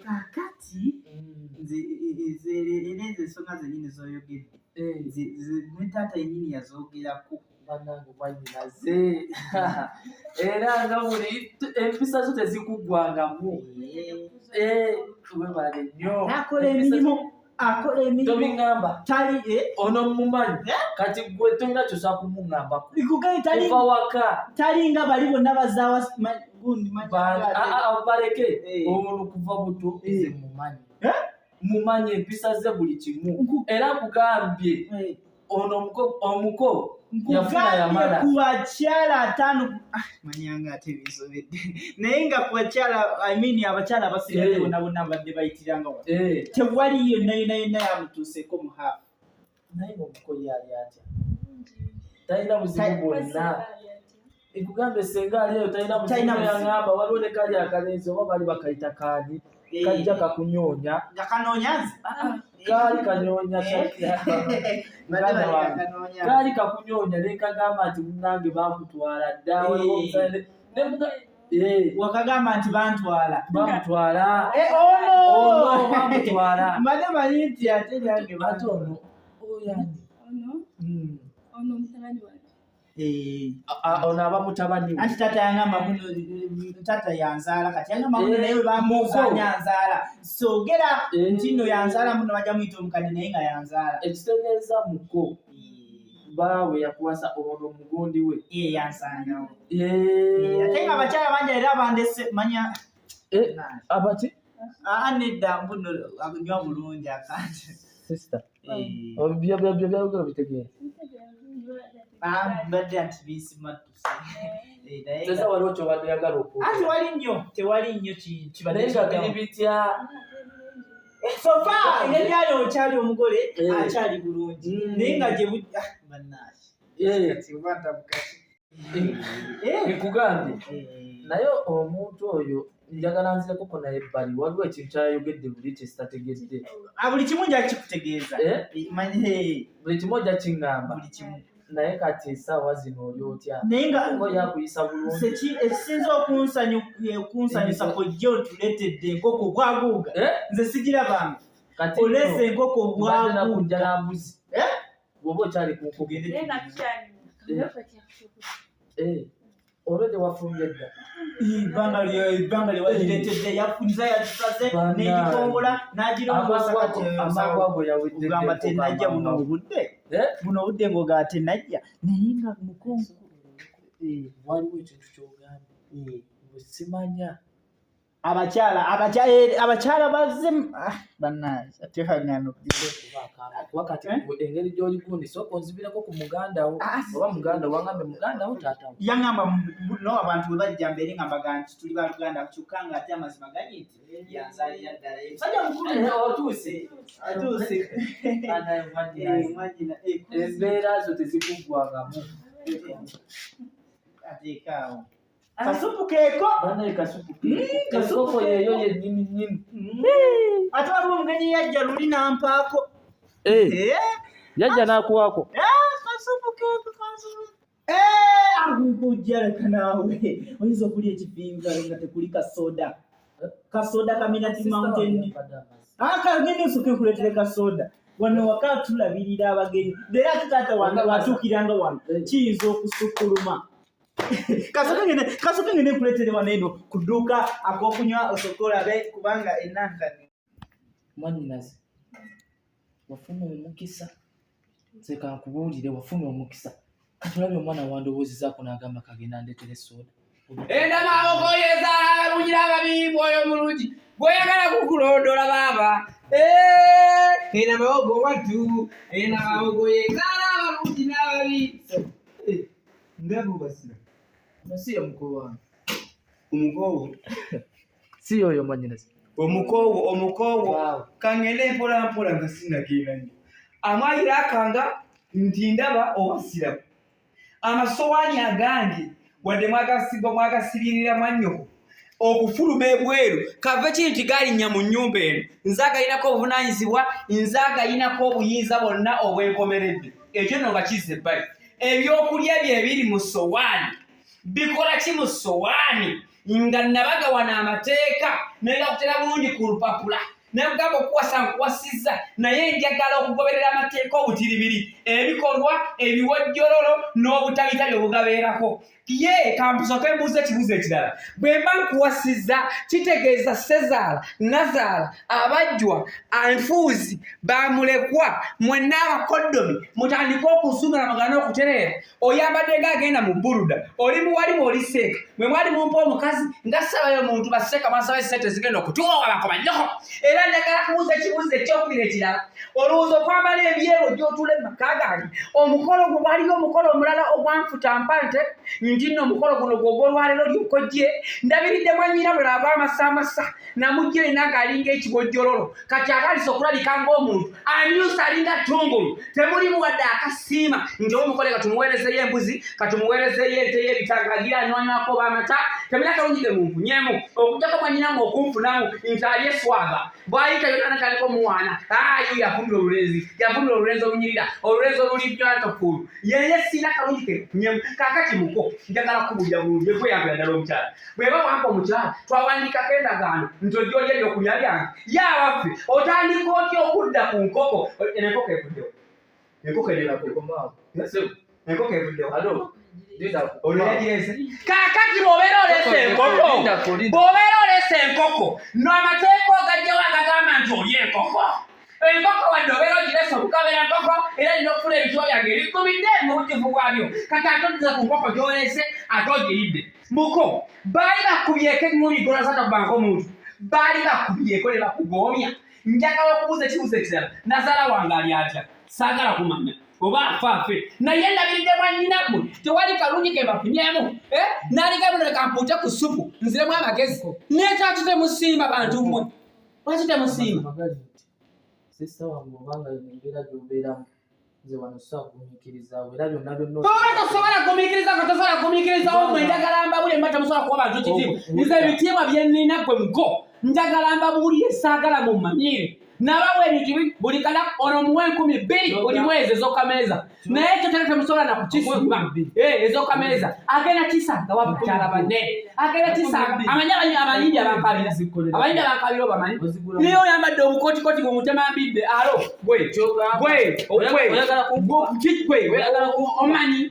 Kakati nze era ezo ensonga zenyini zoyogedde ne taata yenyini yazoogerako. Banange mwanyinaze, era nga buli empisa zo tezikuggwangamu. Webale nnyo. Akola emirimu, akola emirimu. Tobiŋŋamba. Tali Ono mumanyi. Kati gwe tolina kyosobola kumuŋŋambako. Ikugaye tali Kuva waka. Talinga bali bonna bazaawa gundi Baleke. Ono kuva buto nze mumanyi. Mumanyi empisa ze, buli kimu. Era nkugambye, ono omuko yafuna yamala. Ku bakyala 50, manyanga ate binsobedde, naye nga ku bakyala, I mean abakyala abasigadde bonna bonna badde bayitiranga wano, tewali yonna yonna yonna yamutuuseeko mu half. Naye ngaomuko ye ali atya? Talina buzibu bwonna. Nkugambye, senga ali eyo talina buzibu. Talina buzibu. Yaŋŋamba waliwo ne kali akalenzi, oba bali bakayita kaani, kajja kakunyoonya. Nga kanoonya nze? Kaali kanyoonya. Badde Muganda bali wange. kakanoonya. Kaali kakunyoonya, ne kagamba nti munnange bamutwala dda. Waliwo omusajja Wakagamba nti bantwala? Bamutwala. Ono? Ono bamutwala. Mbadde manyi nti ate lyange. Ate ono oyo ani? Ono, ono mutabani wange. Ono aba mutabani we. Anti taata yangamba muno, taata yanzaala, kati yangamba muno, naye bambuuza Muko. ani anzaala, sogera nti nno yanzaala muno, bajja muyita omukadde, naye nga yanzaala. Ekitegeeza muko baawe yakuwasa ono mugundi we. Ye yansangawo. Ate nga abakyala bangi era bandese manya. Abaki? Aa, nedda, mbuno anywa bulungi akanje. Sister, byayogera bitegeera? Mbadde anti binsimattuse. Naye Sesa, waliwo kyobadde oyagala Ah, okwogera? Tewali nnyo, tewali nnyo kibadde Naye nga biri kigamba. bitya? So far engeri ali okyali omugole, akyali bulungi, naye nga gye bujja, bannange, kati oba ntabukaki. Nkugambye, naye omuntu oyo njagala nzirekoko naye ebbali, waliwo ekintu kyayogedde buli kyesitategedde. Ah, buli kimu nja kikutegeeza. Manye. Buli kimu ojja kiŋŋamba. Buli kimu. Naye kati essaawa zino oli otya? Naye nga Ko yakuyisa bulungi? Ekisinza okunsanyusa, kojja otuleetedde enkoko bwaguuga. Nze sigirabanga. Kati Oleese enkoko mbadde nakujja bwaguuga. na mbuzi. Bw'oba okyali ku nkoko. Tugende. Naye nga tukyali. Olwedde wafumbye dda. Ebbanga lyewagireetedde yafunza, yagisaze Bannange. n'egikongola n'agirongoosa. Kati Amangu ago yawedde. Ogamba tenajja buno obudde? Buno obudde ng'ogamba tenajja, naye nga mukongo. Waliwo ekintu kyogambye bwe simanya. Abakyala bazze, bannange, ate bangana. Kuba kati engeri gy'oli gundi, sooka onzibireko ku muganda wo. Ah, Oba muganda wangambe muganda wo, taata wo? Yaŋŋamba no abantu bwe bajja mbeere nga mbaga nti tuli baluganda, kyokka nga ate amazima gali nti yanzaalira ddala. Ye musajja mukulu. Otuuse. Atuuse. Bannange, mwannyinaze. Mwannyina, Embeera zo tezikuggwangamu. Ateekaawo kasupu keeko. Bannange, kasupu. Kasupu. Enkoko yeeyo yennyini nnyini. Ate waliwo omugenyi yajja luli nampaako. Yajja n'akuwaako? Kasupu keeko, kasupu. Akujja, leka naawe, oyinza okulya ekifimba nga tekuli kasoda, kasoda kaminati Mountain. Akagenda osooke nkuleetere kasoda. Wano waka tulabirira abagenyi leero, ate taata wange watuukiranga wano kiyinza okusukkuluma. Kasooke ngende nkuleetere wano eno ku dduuka ak'okunywa, osooke olabe kubanga enankani. Mwannyinaze, wafuna omukisa. Nze kankubuulire, wafuna omukisa. Kati olabye omwana wandowoozezaako n'agamba kagenda ndeetera esooda. Enda maboko yezaala abalungi n'ababi, mwoyo mulungi bw'oyagala kukulondola baaba. Enda maboko wattu, enda maboko yezaala abalungi n'ababi. Ndaba obasira. Si ye mukulu wange. Omukoowo. Si yoyo, mwannyinaze. Omukoowo, omukoowo. Waawo. Kangende mpola mpola nga sinagenda nnyo, amwayira akanga nti ndaba owasira amasowaani agange, wadde mwagasibirira mwannyoko okufuluma ebweru, kave kiri nti galinnya mu nnyumba eno. Nze agalinako obuvunaanyizibwa, nze agayinako obuyinza bwonna obwenkomeredde. Ekyo nno nga kizza ebbali, ebyokulya bye biri mu sowaani bikola ki mu sowaani? Nga nabagawana amateeka naye gakutera bulungi ku lupapula nakugamba okuwasa nkuwasizza, naye njagala okugoberera amateeka obutiribiri, ebikolwa ebiwojjololo n'obutabitabi obugabeerako. Ye kampusoke mbuuza ekibuuzo ekirala, bwe mba nkuwasizza kitegeeza sezaala, nazaala, abajjwa, anfuuzi, bamulekwa, mwenna abakoddomi mutandike okusungamagana n'okutereera. Oyambadde ng'agenda mu buluda, oli muwalimu, oli seeka. Mwe mwali mumpa omukazi nga sabayo muntu, baseeka mwasabayo sente zigenda okutuwa bakoba nnyo. Era njagala kubuuza ekibuuzo ekyokubiri ekirala, olowooza okwambala ebyeru gy'otuula mu maka gange, omukolo gwo waliyo omukolo omulala ogwanfuta mpante nti nno omukolo guno gw'ogwolwaleero lyokojje ndabiridde mwannyina bwe lava amasaamasa namujja erina ng'alinga ekiwojjololo, kati atandise okulabika ng'omuntu amyusa alinga ttungulu, temulimu wadde akasiima nti oba omukole katumuweerezeyo embuzi, katumuweerezeyo ente y'ebitanga agira anywanywako oba amata, temulina kalungi ke munfunyemu okuggyako mwannyinamu okunfunamu nti alye swaga bw'ayita yonna natandika omuwaana, ayo yafumbira olulenzi, yafumbira olulenzi olunyirira, olulenzi oluli byantofulu yeye sirina kalungi ke nfunyemu. Kaakati muko njagala kubuulira bulungi ekweyambira ddala omukyala, bweba wampa omukyala twawandiikako endagaano nti ojja olya ebyokulya byange, ye abaffe otandika otya okudda ku nkoko? Enkoko evuddewo, enkoko evuddewo, enkoko evuddewo, olwo yagirese. Kaakati bw'obeera olese enkoko, bw'obeera olese enkoko n'amateeka ogajjawo agagamba nti olya enkoko, enkoko wadde obeera ogirese obukabeera nkoko, era nina okufuna ebituba byange ebigumidde mu bujjuvu bwabyo. Kati ate oddiza ku nkoko gy'olese ate ogiridde. Muko baali bakubyeko eŋŋumi golazatakubanko omuntu, baali bakubyeko ne bakugoomya. Njagala okubuuza ekibuuzo ekirala, nazaala wange ali atya? Saagala kumanya oba afa afe, naye ndabiridde mwannyinammwe, tewali kalungi ke bafunyeemu. Naaligabuno leka mpuute ku ssupu nziremu amagezi. Nekyaki temusiima bantu mmwe? Lwaki temusiima? Sisita wange obanga yino embeera gy'obeeramu, nze wano saagumiikirizaawo era byonna byonna oba tosobola kugumiikiriza nga tosobola kugumiikirizawo mwe njagala mbabulire mba temusobola kuwa bantu kitiibwa. Nze ebitiibwa bye nnina gwe muko njagala mbabuulire, saagala mummanyiire. Nabawa ebintu bibiri buli kanaku, ono muwa 2000 buli mwezi ez'okameeza, naye ekyo tera temusobola na kukisiima. Ez'okameeza agenda kisanga wa bakyala banne, agenda kisanga amanyi abayimbi abankabira, abayimbi abankabira obamanyi, naye oyambadde obukotikoti bw'omutemambidde alo gwe gwe gwe gwe omanyi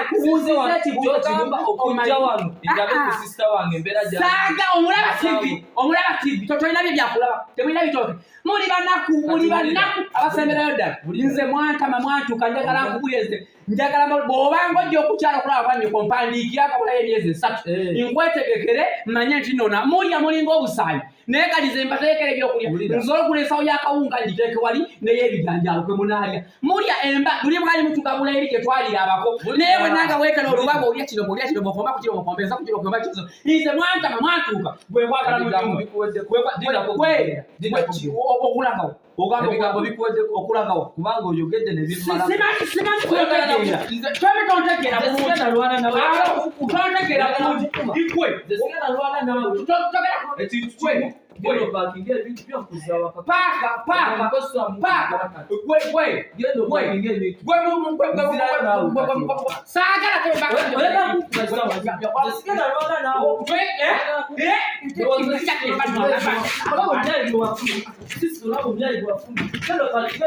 kubuuziza ekibuuzo kimu okujja wano ndabe ku sisita wange embeera gy'ali. Saaga omulaba TV, omulaba TV, tolina bye byakulaba, temulina bitooke, muli banaku, muli banaku abasemberayo ddala. Nze mwantama mwantuuka, njagala nkubulire, njagala bw'obanga ojja okukyala okulaba bwannyoko, mpandiikire akabulayo emyezi 3 nkwetegekere, mmanye nti nona mulya mulinga obusaayi, naye kati nze mbateekera ebyokulya, nsobola okugula ensawo y'akawunga ngiteeke wali n'ey'ebijanjaalo kwe munaalya mulya emba luli mwali mutugabula eri gye twalira abako, naye bwe nanga weetala olubaga olya kino bw'olya kino bw'okomba ku kino bw'okombeeza ku kino bw'okomba kino, nze mwantama mwantuuka gwe nkwagala mu Ebigambo nyumba. bikuweddeko. Gwe Linda okulagawo Ebigambo bikuweddeko. okulagawo Kubanga oyogedde ne bimmala. Simanyi, simanyi tontegeera, twembi tontegeera Nze bulungi. sigenda lwana nawe. Tontegeera bulungi ikwe. Nze sigenda lwana naawe. Togera Ekintu Gwe. kimu, genda opaakinge ebintu byo nkuzza waka. Paaka paaka paaka gwe gwe Genda opaakinge ebintu. gwe gwe gwe Nzirayo naawe kati. Saagala Oyagala kunkuba essaawa zino. Nze sigenda lwana naawe. Olaba omyayi gwe wafuna. Sisi olaba omyayi gwe wafuna. Genda opaakinge.